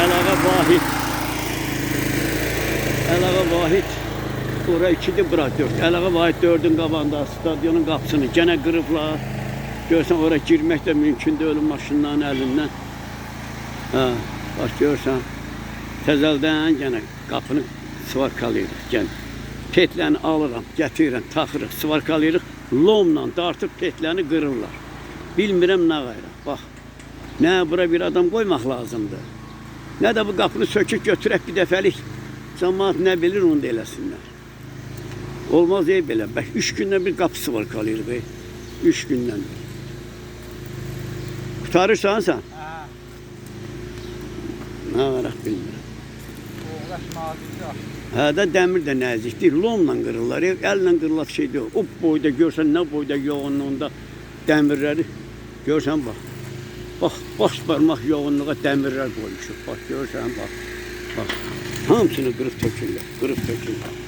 Əlağa Vahid. Əlağa Vahid. Ora 2-dir, bura 4. Əlağa Vahid 4-ün qabağında stadionun qapısını gənə qırıblar. Görsən ora girmək də mümkün deyil maşınların əlindən. Hə, bax görsən. Təzəldən gənə qapını svarkalayırıq gənə. Petləni alıram, gətirirəm, taxırıq, svarkalayırıq. Lomla dartıb petləni qırırlar. Bilmirəm nə qayra. Bax. Nə bura bir adam qoymaq lazımdır. Nə də bu qapını söküb götürək bir dəfəlik. Cəmaət nə bilir onu da eləsinlər. Olmaz ey belə. Bax 3 gündən bir qapı svarkalayırıq ey. 3 gündən bir. Qurtarırsan sən? Hə. Nə varaq bilmirəm. Oğlaş nazikdir. Hə də dəmir də nəzikdir. Lomla qırırlar. Əllə qırılan şey deyil. O boyda görsən nə boyda yoğunluğunda dəmirləri görsən bax. Bax, baş barmaq yoğunluğa dəmirlər qoymuşuq. Bax görsən bax. Bax. Hamısını qırıb tökürlər. Qırıb tökürlər.